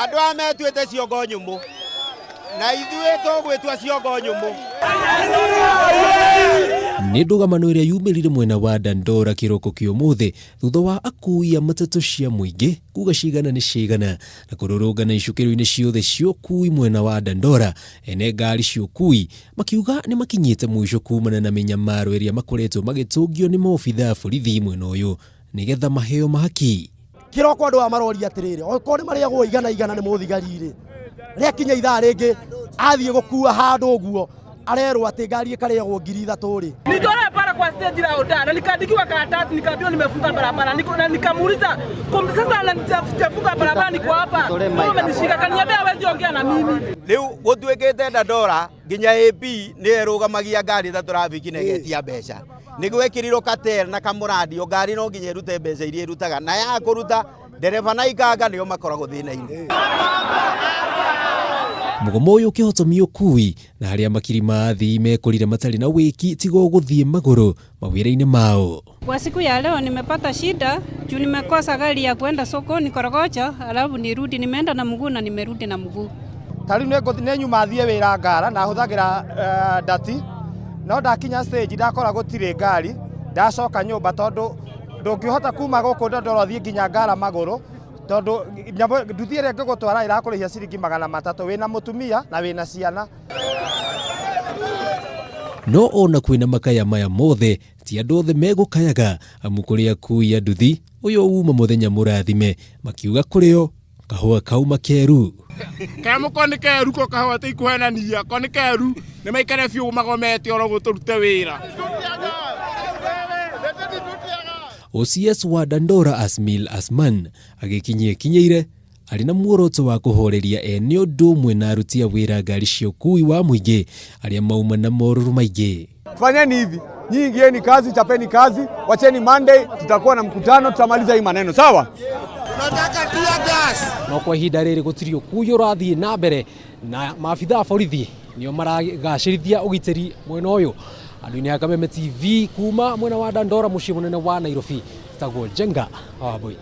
Andũ aya metuĩte ciongo nyũmũ na ithuĩ tũgwĩtua ciongo nyũmũ. Nĩ ndũgamano ĩrĩa yumĩrire mwena wa Dandora kĩroko kĩa ũmũthĩ thutha wa akui a matatũ cia mũingĩ kuga cigana nĩ cigana na kũrũrũngana icukĩro-inĩ ciothe cia ũkui mwena wa Dandora. Ene ngari cia ũkui makiuga nĩ makinyĩte mũico kumana na mĩnyamaro ĩrĩa makoretwo magĩtũngio nĩ maobitha a borithi mwena ũyũ nĩgetha maheo mahaki. Kĩroko andũ aya maroria atĩrĩrĩ, okorwo nĩ marĩagwo igana igana nĩ mũthigari rĩ, rĩakinya ithaa rĩngĩ athiĩ gũkua handũ ũguo arerwo atĩ ngari ĩkarĩagwo 3000 rĩ. Nitolewe pale kwa stage la Oda na nikaandikiwa karatasi nikaambiwa nimefunga barabara niko, na nikamuuliza sasa na barabara niko hapa. Wewe umenishika, kaniambia hawezi ongea na mimi. Rĩu gũtuĩkĩte Dandora nginya AP nĩyo ĩrũgamagia ngari ta traffic na ĩgetia mbeca. Nĩ gwekĩrirwo katel na kamũrandio ngari no nginya ĩrute mbeca iria ĩrutaga na ya kũruta ndereba na ikanga nĩo makoragwo thĩna-inĩ. Mũgomo ũyũ ũkĩhotomia ũkui na arĩa makiri ma athii mekorire matarĩ na wĩki tiga o gũthiĩ magũrũ mawĩra-inĩ mao. Kwa siku ya leo nimepata shida juu nimekosa gari ya kwenda sokoni Korogocho, alafu nirudi, nimeenda na mguu na nimerudi na mguu. Ta rĩu nĩ nyuma thiĩ wĩra Ngara na hũthagĩra ndati no ndakinya stage ndakora gũtirĩ ngari ndacoka nyũmba tondũ ndũngĩhota kuma gũkũ Dandora ũthiĩ nginya Ngara magũrũ tondũ nduthi ĩrĩa ĩngĩgũtwara ĩrakũrĩhia ciringi 300 wĩna mũtumia na wĩna ciana. No ona kwĩna makaya maya mothe ti andũ othe megũkayaga amu kũrĩ akui a nduthi ũyũ uma mũthenya mũrathime makiuga kũrĩo kahũa kauma keru. Kaya ko nĩ keru ko kahũa tikuhenania ko nĩ keru nĩ maikare biũ magomete oro gũtũrute wĩra. OCS wa Dandora Asmil Asman agĩkinyia kinyeire arĩ na muoroto wa kũhoreria ene ũndũ ũmwe na aruti a wĩra ngari cia ũkui wa mũingĩ arĩa mauma na morũrũ maingĩ. Fanyeni hivi, nyinyi ingieni kazi, chapeni kazi, wacheni Monday, tutakuwa na mkutano, tutamaliza hii maneno, sawa? Tunataka tear gas. No kwa ihinda rĩrĩ gũtirĩ ũkui ũrathiĩ na mbere na maabitha a borithi nĩo maragacĩrithia ũgitĩri mwena ũyũ. Andũ-inĩ a Kameme TV kuma mwena wa Dandora mũciĩ mũnene wa Nairobi, tagwo Njenga wa Wambui.